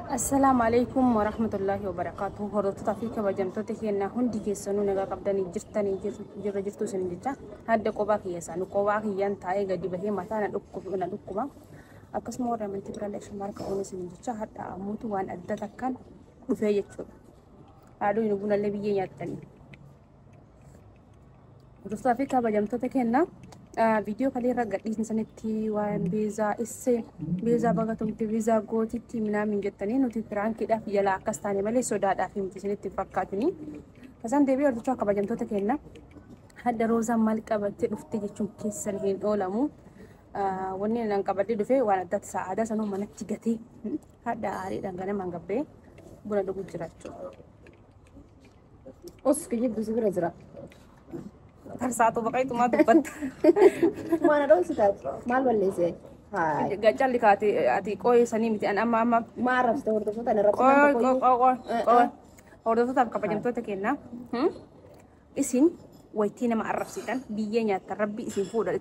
Assalaamu alaikum warahmatullaahi wabarakaatuh. Hordoftoota fi kabajamtoota keenya hundi keessanuu nagaa qabdanii jirtanii jirra jirtu isin jecha hadda qophaa kiyya isaanii qophaa kiyyaan taa'ee gadi bahee mataa na dhukkuba. Akkasuma warra amantii biraallee shumaar ka'uun isin jecha hadda ammuutu waan adda takkaan dhufee jechuudha. Haaduu hin bunallee biyyee nyaattanii. Hordoftoota fi kabajamtoota keenya viidiyoo kalee irra gadhiisni sanitti waan beezaa issee beezaa bagatumti beezaa gootitti minaamin jettanii nuti piraankiidhaaf jalaa akkas taane malee sodaadhaaf miti isinitti hin fakkaatuni. Kasaan deebi'ee hordoftoota kabajamtoota keenya hadda Roozaan maal qabattee dhufte jechuun keessan hin oolamu. Wanni nan qabadhee dhufe waan addaati sa'aadaa sanuu manatti gatee hadda aariidhaan ganamaan gabbee buna dhuguu jira jechuudha. Os kijibdu si bira jira. Tarsaatu baqaytumaa dubbatta. Maana dhoolsi taate maal balleesse? Haay. Gacalli kaate ati qooyee sanii miti an amma amma Maa arrabsite hordoftoota hin arrabsitan qooy tokkoyyuu. qooy qooy qooy hordoftootaaf kabajamtoota keenna. Isin waytii nama arrabsitan biyyee nyaattan rabbi isin fuudha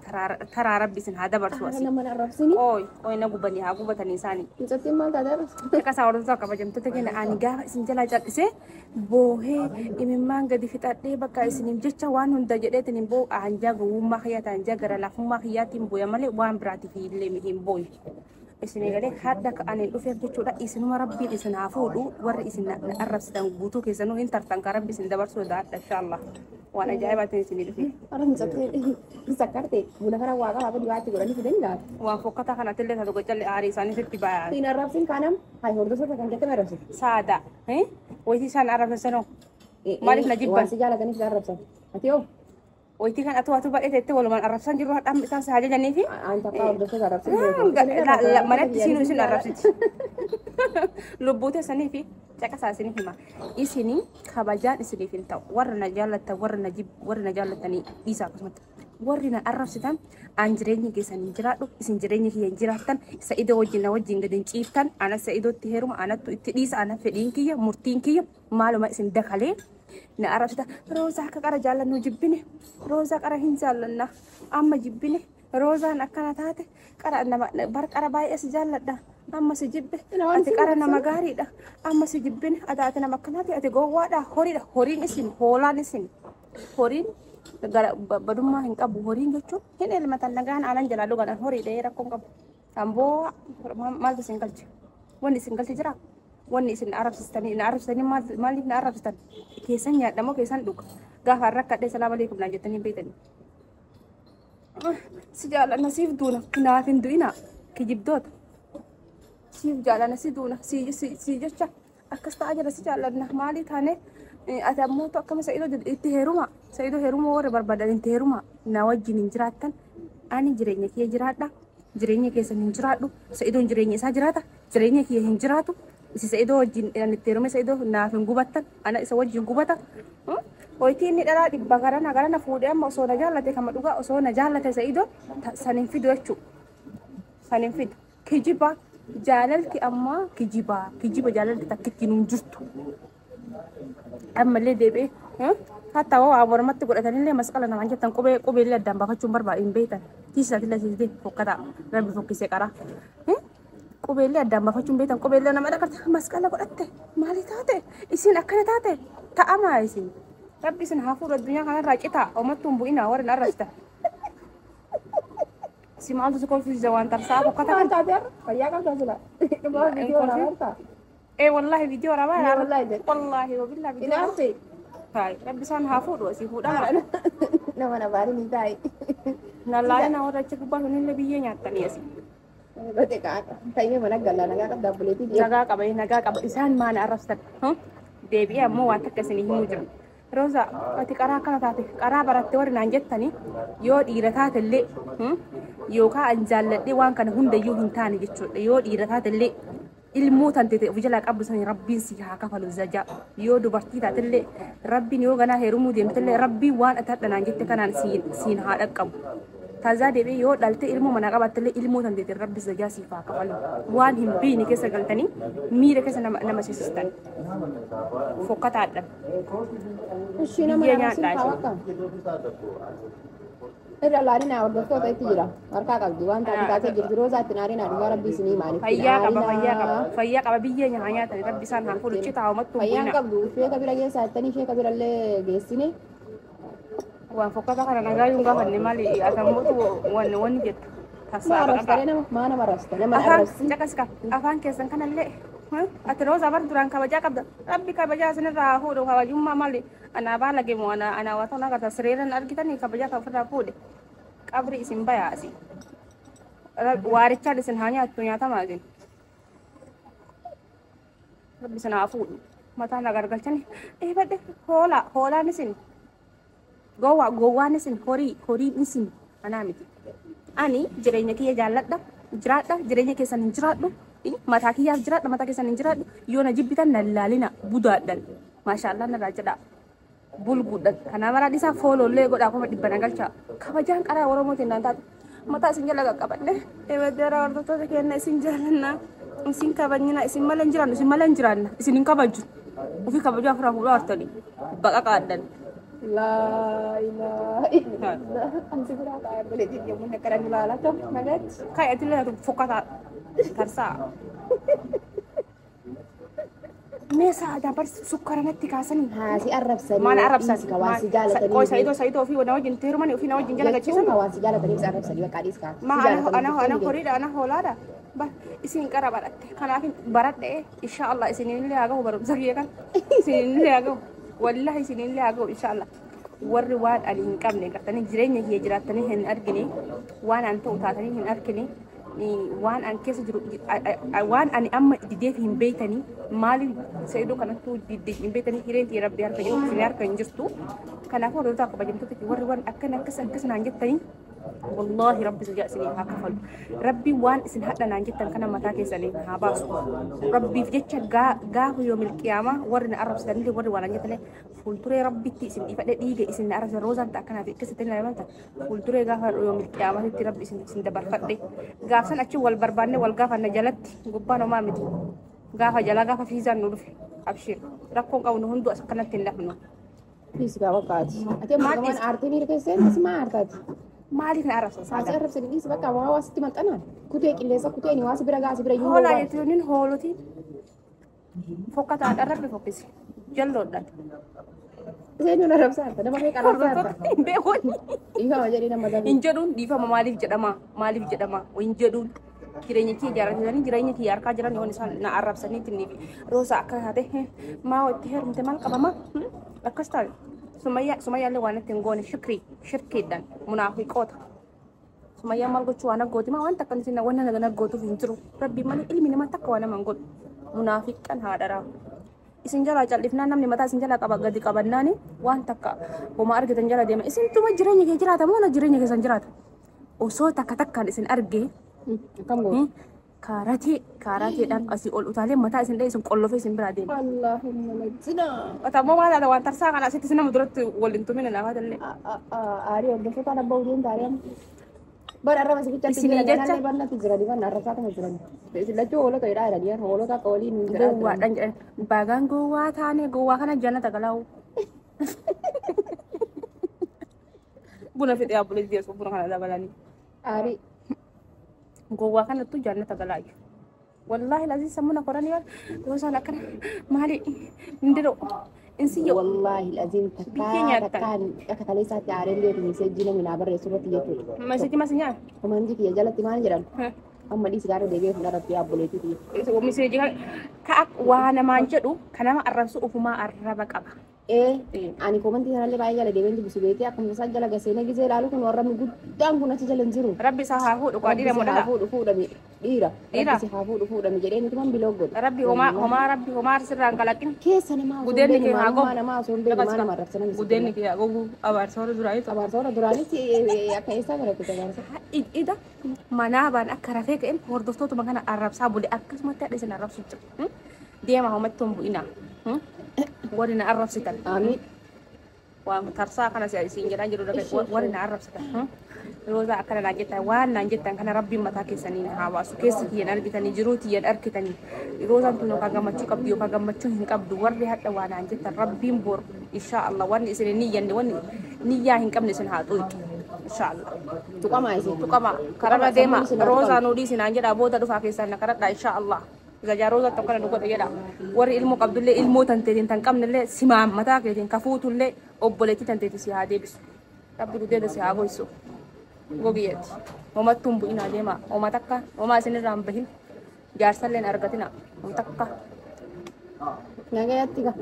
taraa rabbi isin haa dabarsu Haala asii. nama hin arrabsini. Qooy qooy na gubanii haa gubatanii isaanii. Mucattiin maal taate arrabsite? Caqasaa hordoftoota kabajamtoota keenya ani gaafa isin jalaa cal'isee boohee imimmaan gadi fixadhee bakka isiniif jecha waan hunda jedheetiin hin boo'u anjaa gowwummaa kiyyaati anjaa gara laafummaa kiyyaatiin booya malee waan biraatiif illee hin booyu. Isin egalee hadda ka ani dhufeef jechuudha isinuma rabbiin isin haa fuudhu warri isin na arrabsitan guutuu keessanuu hin tartan ka rabbi isin dabarsuu daadha inshaallah waan ajaa'ibaatiin isinii dhufe. Arra mucattiin sakkarte buna kana waa qabaa gadi waatti godhanii fidanii laata. Waan fokkataa kanatti illee taatu gocalle aarii isaanii sitti bayan. Hin arrabsin kaanam haay hordoftoota kan jettame arrabsite. Saada. Wayitii isaan arrabsan sanoo maaliif na jibban? Waan si jaalataniif si arrabsan. Ati hoo? Wayitii kan atuu atuu baay'ee teettee walumaan arrabsan jiru hadhaan isaan si hajajanii fi Aan takkaa hordoftoota arrabsin. Manatti siinuu isin arrabsiti. Lubbuu teessanii fi caqasaa isinii hima. Isinii kabajaan isiniif hin ta'u. Warra na jaallattan warra na jib warra na jaallattanii dhiisaa akkasumatti. Warri na arrabsitan an jireenya keessan hin jiraadhu isin jireenya kiyya hin jiraattan Sa'idoo wajjin na wajjin gadi hin ciiftan ana Sa'idootti heeruma anattu itti dhiisa ana fedhiin kiyya murtiin kiyya maaluma isin dakalee na arrabsita. Roozaa akka qara jaallannu jibbine Roozaa qara hin jaallanna amma jibbine Roozaan akkana taate qara nama bar qara baay'ee si jaalladha amma si jibbe ati qara nama gaariidha amma si jibbine ati ati nama akkanaati ati gowwaadha horiidha horiin isin hoolaan isin horiin gara badummaa hin qabu horiin jechuun hin elmatan nagaan aanan jalaa dhugan an horiidha rakkoon qabu amboo maaltu isin galche wanni isin galche jira wanni isin arrabsistanii na arrabsitanii maaliif na arrabsitan keessan nyaadha moo keessan dhuga gaafa rakkadhee salaam aleekum naan jettanii hin beektanii. Si jaallanna siif duuna naaf hin du'ina kijibdoota siif jaallanna si duuna si jecha akkas ta'aa jira si jaallanna maalii taane ati ammoo akkama Sa'idoo itti heeruma Sa'idoo heeruma warra barbaadan itti heeruma na wajjin hin jiraattan ani jireenya kiyya jiraadha jireenya keessan hin jiraadhu Sa'idoon jireenya isaa jiraata jireenya kiyya hin jiraatu isi Sa'idoo wajjin ani itti heerume Sa'idoo naaf hin gubattan ana isa wajjin gubata. Wayitii inni dhalaa dhibba garana garana fuudhee amma osoo na jaallate kama dhugaa osoo na jaallate Sa'idoo san hin fidu jechuudha. San hin fidu. Kijiba jaalalti ammaa kijiba kijiba jaalalti takkitti nuun jirtu. Ammallee deebi'ee hatta waa mormatti godhatanillee masqala namaan jettan qubee qubeellee addaan baafachuun barbaadu hin beektan. Tiisaatillee siisitee fokkataa rabbi fokkisee qaraa. Qubeellee addaan baafachuun beektan qubeellee nama dhaqarte masqala godhatte maali taate isin akkana taate ta'amaa isin. Rabbi isin haa fuudhu addunyaa kanarraa citaa omattuu hin bu'inaa warri na arrabsitan. Si maaltu si kolfisiisa waan tarsaa fokkataa Maal kana. taate har'a? Fayyaa qabdaa sila. Dhugaa viidiyoo Hin kolfin. waraabaa Ee wallaahi viidiyoo waraabaa Ee jira. wallaahi jedhe. Wallaahi wabillaa Hin viidiyoo. aarte. Hayi rabbi isaan haa fuudhu asii fuudhaa. Nama na baarin hin taa'i. Nallaalina warra achi gubbaa sunillee biyyee nyaattanii asii. Bate kaata. Ta'imee mana gallaa nagaa qabdaa obboleettii dhiyeessu. Nagaa qaba nagaa qaba isaan maal arrabsitan. Deebi'ee ammoo waan takka isinii himuu jira. Rooza ati qaraa akkana taate qaraa baratte warri naan jettanii yoo dhiira taate illee yookaan an jaalladhee waan kana hundayyuu hin taane jechuudha yoo dhiira taate illee ilmoo tante ta'e of jalaa qabdu sanii rabbiin si haa kafalu zajaa yoo dubartii taate illee rabbiin yoo ganaa heerumuu deemte illee rabbiin waan ati hadha naan jette kanaan siin haa dhaqqabu. Tazaa deebi'ee yoo dhalte ilmoo manaa qabaatte illee ilmoo tante ta'e rabbi zajaa siif haa kafalu waan hin beekne keessa galtanii miira keessa nama seensistan fokkataadha. Ishii nama Biyyee arrabsin nyaadhaa kaa isin. bakka. Irra laalinaa hordoftoota itti jira. Harkaa qabdi waan taate taatee jirti Roozaa itti naarinaa dhugaa rabbii isinii maaliif. Fayyaa qaba, fayyaa qaba, fayyaa qaba. Biyyee nyaata nyaatanii rabbi isaan haa fuudhu. Citaa homattuu Fayyaan bu'ina. qabdu sheeka bira geessaa jettanii sheeka birallee geessine. Waan fokkata kana nagaa yuun gaafanne maali atammuutu wanni wanni jettu. Maa Tasaa arrabsitee nama maa nama arrabsite nama afaan arrabsi. caqas qaba afaan keessan kanallee ati Roozaa bar duraan kabajaa qabda. Rabbi kabajaa isinirraa haa fuudhu. Kabajummaa maali anaa baala geemu ana anaa waa ta'uun agarta sireeran argitanii kabajaa kan ofirraa fuudhe qabri isin bayaasi. Waarichaan isin haa nyaattu nyaatamaa isin. Rabbi isin haa fuudhu. Mataa na gargalchanii eebadhe hoolaa hoolaan isin gowwaa gowwaan isin horii horiin isin anaa miti. Ani jireenya kiyya jaalladha jiraadha jireenya keessan hin jiraadhu mataa kiyyaaf jiraadha mataa keessan hin jiraadhu. Yoo na jibbitan na laalina budaadhan maashaallah narraa jedha bulguudhan kanaa maraa dhiisaa fooloollee godhaa 100,000 na galchaa kabajaan qaraa oromootiin naan taate mataa isin jala qaqqabadhe eebaddeera. Hordoftoota keenya isin jaallanna isin kabajnina isin malee hin jiraannu isin malee hin jiraanna isin hin kabaju ofii kabajuu afuraa fuudhaa hortanii baqaqaadhan. Laa ilaaha illallah. Ansi biraa taa'ee obboleettiin yommuu inni akkana nu ilaalaa ta'u nagaatti. Kai atillee fokkataa tarsaa. Mee sa'aadaa bar sukkara natti kaasanii. Haasi arrabsanii. Maal arrabsan? Dhiisi ka waan si jaalatanii. Qoy Saidoo Saidoo ofii na wajjin teerumanii ofii na wajjin jala Jechuun gachiisan. ka waan si jaalataniif si arrabsanii bakka dhiisi ka. Ma ana ana ana horiidha ana hoolaadha. Ba isin qara baradhe kanaaf baradhe insha Allah isinillee haa gahu barumsa kiyya kan isinillee haa gahu wallahi isinillee haa gahu insha Allah. Warri waan ani hin qabne gartanii jireenya kiyya jiraattanii hin argine waan an ta'u taatanii hin argine waan an keessa jiru waan ani amma dideef hin beeytanii maaliif Saidoo kanattuu didde hin beeytanii hireen tiyya rabbi harka jirtu isin harka hin jirtu. Kanaafuu hordoftoota kabajamtoota warri waan akkana akkas akkas naan jettanii wallahi rabbi sodaa isinii haa kafalu. Rabbi waan isin hadha naan jettan kana mataa keessanii haa baasu. Rabbiif jecha gaafa yoomil qiyaamaa warri na arrabsitanillee warri waan jettanillee fuulduree rabbitti isin dhiifadhe dhiiga isin na arrabsitan Roozaan ta'a akkanaati akkasitti na himanta fuulduree gaafa yoomil qiyaamaatti rabbi isin isin dabarfadhe gaafsan achi wal barbaanne wal gaafanna jalatti gubbaan homaa miti gaafa jalaa gaafa fiizaan nu dhufe abshir rakkoon qabnu hunduu as akkanatti hin lafnu. Dhiisi kaa bakka ati. Ati amma Maal waan dhiisi? aartee miira keessa seentas maa aartaati? Maaliif na arrabsan Haasi saadaa? arrabsanii dhiisi bakka waa waa sitti maxxanaan. Kutee qilleensa kuteen waa si bira gaa si bira iyyuu Hoolaa waa. jechuun hoolotiin fokkataadhaan rabbi fokkisi jalloodhaan. Seenuun arrabsaa harta nama meeqa arrabsaa harta. Hordoftoota hin beekun. Dhiifama jedhee nama dabe. Hin jedhuun dhiifama maaliif jedhama maaliif jedhama hin jedhuun jireenya kiyya jaalatanii jireenya kiyya harkaa jiran yoon isaan na arrabsaniitti ni Roosa akka taate maa itti heerumte maal qabama akkas taate sumayyaa sumayyaallee waan itti hin goone shikrii shirkiidhaan munaafiqoota. Sumayyaa maal gochuu waan aggooti maa waan takka isin waan na gootuuf hin jiru rabbi malee ilmi namaa takka waan nama hin godhu munaafiqan haadharaa. Isin jalaa cal'ifnaan namni mataa isin jalaa qaba gadi qabannaani waan takka homaa argitan jala deema. Isin tuma jireenya kee jiraata moo na jireenya keessan jiraata? Osoo takka takkaan isin argee Akkam gootu? Kaaratee kaarateedhaan asii ol utaalee mataa isin dha'e isin qollofee isin biraa deema. Allahumma najjina. Otammoo maal taata waan tarsaa kana asitti nama duratti wal hin tumine naafaa illee. Aarii hordoftoota abbaa uleen taaree amma. Bara arraba sifichatti Isinii jira jecha- kanallee bal'atu jirani ban arrabsaatuma jiran. Isin lachuu hoolota jedhaa jirani hoolota akka waliin hin jedhaa jiran. Gowwaadhaan jedhan bagaan gowwaa taane gowwaa kana jannata galaa'u. Buna fixee abbulee jeesu buna kana dabalanii. Aarii. Gowwaa kanattu jannata galaayu. Wallaahi laziin sammuna koranii waan goosaan akkana maali hindiroo insi yoo Wallaahi aziim Biyyee takkaa nyaattan. takkaan akka kaleessaatti aareen beeku miseejjii namni naa barreessu irratti jechuudha. Masitti masi nyaa. Komantii kiyya jalatti maal jedhan? Amma dhiisi gaara deebi'ee fuula rabbii abboleetii kiyya. Miseejii kan ka waa namaan jedhu ka nama arrabsu ofumaa arraba qaba. Ee ani komantii sanallee baay'ee jala deebiin dubbisu beekee akkuma isaan jala gaseenee gisee ilaalu kun warra guddaan kun achi jala hin jiru. Rabbi isaa haa fuudhu qaa dhiira moo Rabbi si dhala. haa fuudhu fuudhame dhiira. Dhiira. Rabbi si haa fuudhu fuudhame jedhee nuti biloo godhu. Rabbi homaa homaa rabbi homaa sirraan kalaqin. Keessa namaa osoo hin Gudeenni beekne kee haa maalummaa gogu. namaa osoo hin beekne maa nama arrabsa namni. Gudeenni kee haa gogu abaarsa warra duraa ta'u. Abaarsa warra duraanis akka eessaa barate abaarsa? Ida manaa baan akka rafee ka'een hordoftootuma kana arrabsaa bule akkasumatti hadha isin arrabsu jira. Deema homatti hin bu'inaa. Warri na arrabsitan. Amiin. Waan tarsaa kana isin jedhaa jiru warri na arrabsitan. Roozaa akkana naan jettan waan naan jettan kana rabbiin mataa keessanii haa baasu. Keessa kiyyan argitanii jiruu tiyyan argitanii. Roozaan tun yookaan gammachuu qabdu yookaan gammachuu hin qabdu warri hadha waa naan jettan rabbiin bor insha Allah wanni isin niyyanne wanni niyyaa hin qabne isin haa xuuxu. Inshaallah. Tuqamaa isin. Tuqama kararra deema roozaa nuu dhiisinaan jedha booda dhufaa keessaan na kadhadha inshaallah. Gajaa roozaa tokko kana nu godha jedha. Warri ilmoo qabdullee ilmoo tanteetiin tan qabnellee simaan mataa keetiin kafuutullee obboleettii tanteetii si haa deebisu. Rabbi gudeeda si haa goysu. Gogiyeeti. Homattuun bu'inaa deema. Homa takka homaa isinirraa hin bahin. Jaarsallee hin argatina. Homa takka. Nagayatti ga.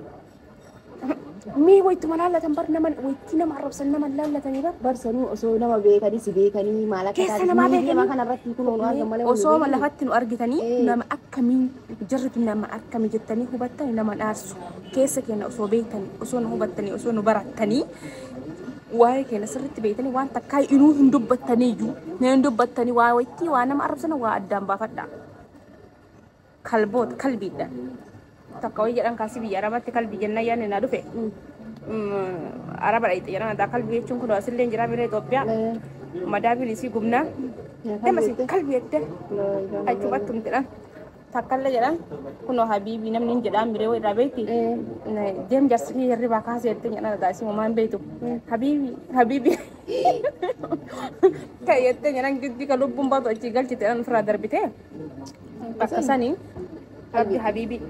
Mee wayituma laallatan bar nama wayitti nama arrabsan nama laallatanii bar. Barsanuu osoo nama beekanii si beekanii maal akka Keessa namaa beekanii. Kanarratti kun nu argan malee. Osoo lafatti nu argitanii nama akkamii jarritu nama akkamii jettanii hubattanii nama dhaarsu. Keessa keenya osoo beektanii osoo nu hubattanii osoo nu barattanii waa'ee keenya sirriitti beektanii waan takkaa inuu hin dubbattaniiyyuu hin dubbattanii waa wayitti waa nama arrabsan waa addaan baafadha. Kalboota kalbiidha. Takka wayii jedhan kaasii biyya Arabaatti kalbii jennaan yaadne naa dhufe. Araba dhayxe jedhan addaa kalbii jechuun kun asillee jira bira Itoophiyaa. Madaabiin isii gubnaa. Deemasi kalbii jettee achumatti jedhan. Takkallee jedhan kunoo habiibii namni hin jedhaan biree wayii irraa beekti. Deem jaarsi kiyya hirribaa kaasee jettee jedhan addaa isii homaa hin beektu. Habiibii habiibii. Ta'e jettee jedhan giddi ka lubbuun baatu achii galchite jedhan ofirraa darbite. Bakka sanii rabbi habiibii.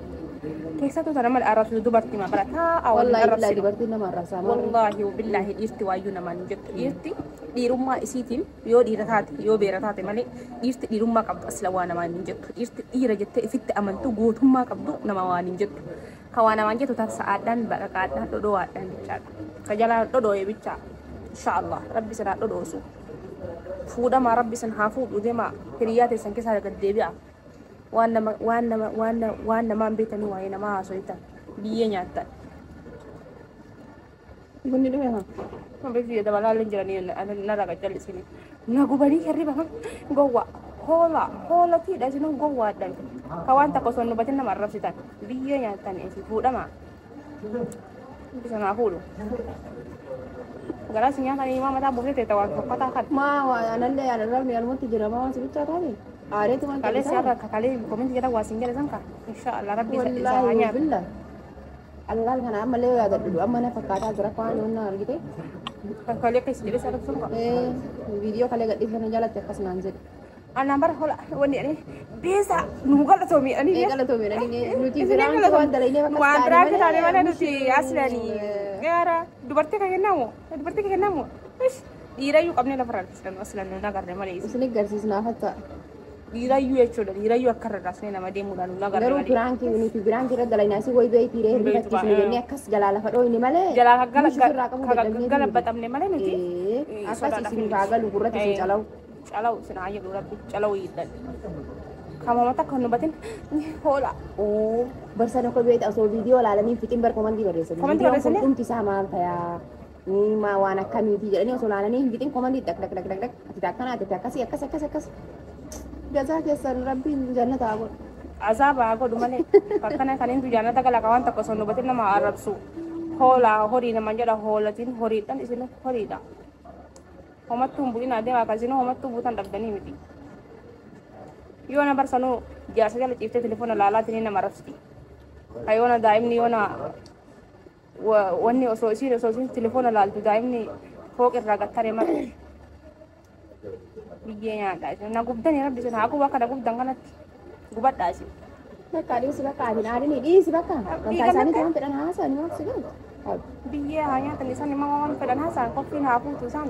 Keessattuu tana malee arrabsitu dubartii maqaa taa'aa waliin Wallaahi billaahi arrabsinu. Dubartiin nama arrabsaa maal. Wallaahi billaahi dhiirti waayyuu namaan hin jettu. Dhiirti dhiirummaa isiitiin yoo dhiira taate yoo beera taate malee dhiirti dhiirummaa qabdu asla waa namaan hin jettu. Dhiirti dhiira jettee ifitti amantu gootummaa qabdu nama waan hin jettu. Ka waa namaan jettu tarsa'aadhaan baqaqaadhaan dhodhowaadhaan bichaadha. Ka jalaan dhodhoo'e bichaa. Inshaallah rabbi sanaa dhodhoosu. Fuudhamaa rabbi san haa fuudhu deemaa hiriyaa teessan keessaa gad deebi'a. Waan nama waan nama waan waan namaan beektanii waa'ee namaa haaso'itan biyyee nyaattan. Bunni dhume haa. Biyya dabalaa jiranii narra qaccallisini. Na gubanii hirriba gowwa hoola hoolatiidha isin gowwaadhan. Ka waan takka osoo hin hubatin nama arrabsitan biyyee nyaattan isin fuudhama. Bisa naa fuudhu. Garaa isin nyaatanii maa mataa buufte teetta waan fokkataa kan. Maa waa anallee arrabni anumatti jira maa waan si bichaa taate. Aareetu waan Kalee si har'a kalee kominti jedha waa isin jedha san ka. Inshaallah rabbi isa haa Wallaahi nyaatu. billaahi. Allaal kana ammallee yoo yaadadhu amma na fakkaataa jira waan onna argite. Kalee akka isin jedhe si arrabsuun ka. Viidiyoo kalee gadhiifame jalatti akkas naan jedhe. Anaan bara hola wanni ani beesa nu galatoomi ani. Galatoomi nuti biraan waan dalagnee bakka Waan biraa taane malee nuti aslani gaara dubartii kan kennamu dubartii kan kennamu dhiirayyuu qabnee lafa irraa aslan nu nagarre malee Isin agarsiisnaaf hatta. Dhiirayyuu jechuudha dhiirayyuu akka irra raasnee nama deemuudhaan nu nagarre Garuu malee. piraankii nuti piraankii irra dalagnaa si wayi beektii ree hirrifachiisnu jennee akkas jalaa lafa dhooyne malee. Jalaa galabaxamne malee nuti. Akkas isin haa galu gurratti isin calawu. Calawu isin haa jedhu rabbi calawu hiidhan. Kamamata akka hin hubatin hoola. Oo barsan akka beekta osoo viidiyoo ilaalanii fixin bar komantii barreessanii. Komantii barreessanii? Dhumti isaa maal tayaa? Maa waan akkamiiti jedhanii osoo ilaalanii hin fixin komantii dak dak dak dak dak ati akkana ati akkasii akkas akkas akkas. Gazaa keessan rabbiin jannata haa godhu. Azaaba haa godhu malee akkana kan hin jannata gala ka waan takka osoo hin hubatin nama arrabsu. Hoola horii namaan jedha hoolatiin horiidhaan isin horiidha. Homattuu hin bu'in adeema akkasii homattuu buutan dhabdanii miti. Yoo na barsanuu jaarsa jala ciiftee telefoona laalaatiin nama arrabsiti. Yoona daa'imni yoona wanni osoo isiin telefoona laaltu daa'imni fooq irraa gattare malee. Biyyee nyaadha. Na gubdanii rabbi isin haa gubu akka na gubdan kanatti gubadhaa isin. Bakka dhiisi bakka ati aadini dhiisi bakka. Wanta isaanii ta'an fedhan haasa'anii maaf si galu. Biyyee haa nyaatan isaan immoo waan fedhan haasa'an qoftiin haa fuutu isaan.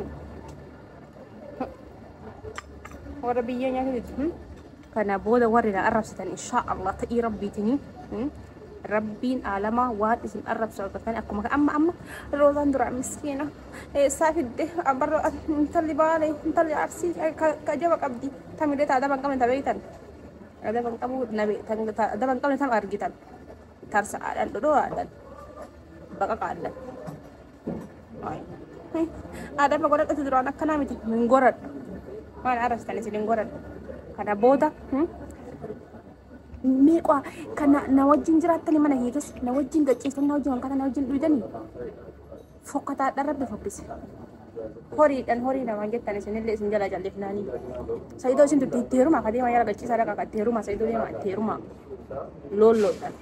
Warra biyyee nyaatan kana booda warri na arrabsitan insha Allah ta'ii rabbiitiin rabbiin aalamaa waan isin arrabsu argatan akkuma amma amma roozaan dura miskiina eessaa fidde barra intalli baale intalli arsii ka jaba qabdi tamillee ta adaba hin qabne ta beeytan adaba hin qabu adaba hin qabne tam argitan tarsa'aadhaan dhodho'aadhaan baqaqaadhaan adaba godhadhatu duraan akkanaa miti hin goradhu waan arrabsitan isin hin goradhu kana booda meeqa kana na wajjin jiraattanii mana kee keessa na wajjin gacceessanii na wajjin wankata na wajjin dhuydanii fokkataadhaan rabbi fokkise. Horiidhaan horii namaan jettan isinillee isin jala jallifnaanii. Sayidoo isin tutti itti heerumaa ka deemaa yara gachiisaa dhaqa itti heerumaa sayidoo deemaa itti heerumaa loolloodhaan.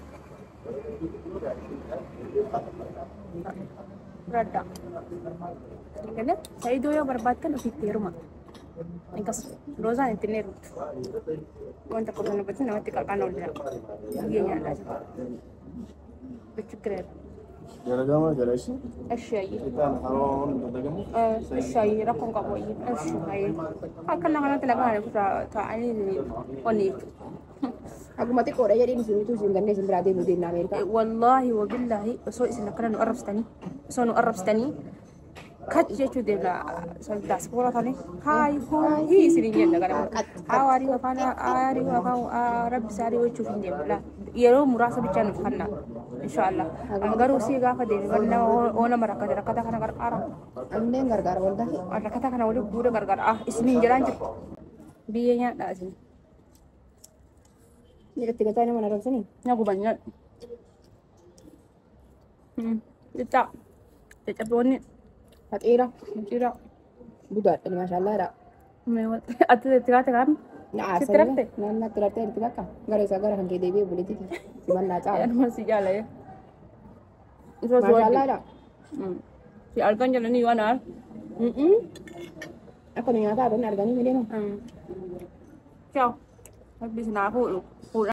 Radda. Galee Saidoo yoo barbaaddan ofiitti heeruma. Akkas roozaan ittiin heerumtu. Wanta qofa dubbatti namatti qalqaan ol jira. Biyyee nyaadhaa jira. Bichikkireera. Dalagama jala ishee. Eshi ayyee. Itaan haroo dalagamu. Eshi ayyee rakkoon qabu ayyee. Eshi ayyee. Akkana kanatti lafa kana taa'anii onni jechuudha. Akkuma xiqqoodha jedheen isinitu isin gannee isin biraa deemuu deemna Ameerikaa. Wallaahi wabillaahi osoo isin akkana nu arrabsitanii osoo nu arrabsitanii kachi jechuu deemna diaspora tane haay hii isin hin jenna gara hawaarii afaan aarii afaan rabbi saarii gochuuf hin deemnu laa yeroo muraasa bichaa nuuf kanna inshaallah an garuu sii gaafa deeme bar nama oo nama rakkate rakkata kana qarqaara Anneen gargaara wallaahi. rakkata kana waliin guuda gargaara ah isin hin jedhaan jiru biyyee nyaadhaa isin Itti gataa nama arrabsanii. na guban nyaadhu xixiqqaa caccabboonni Faxiira. jira Budaadha maashaallaadha. ati itti kaate kan Na Sitti rafte? Naan natti raftee jirti bakka. Gara isaa gara kan kee deebi'ee buleetti simannaa caala. Anuma si jaalale. Maashaallaadha. Si argan jedhanii waan aar. Akka nu nyaataa arganii arganii miidhama. Ciao. Rabbi isin haa fuudhu. Fuudha.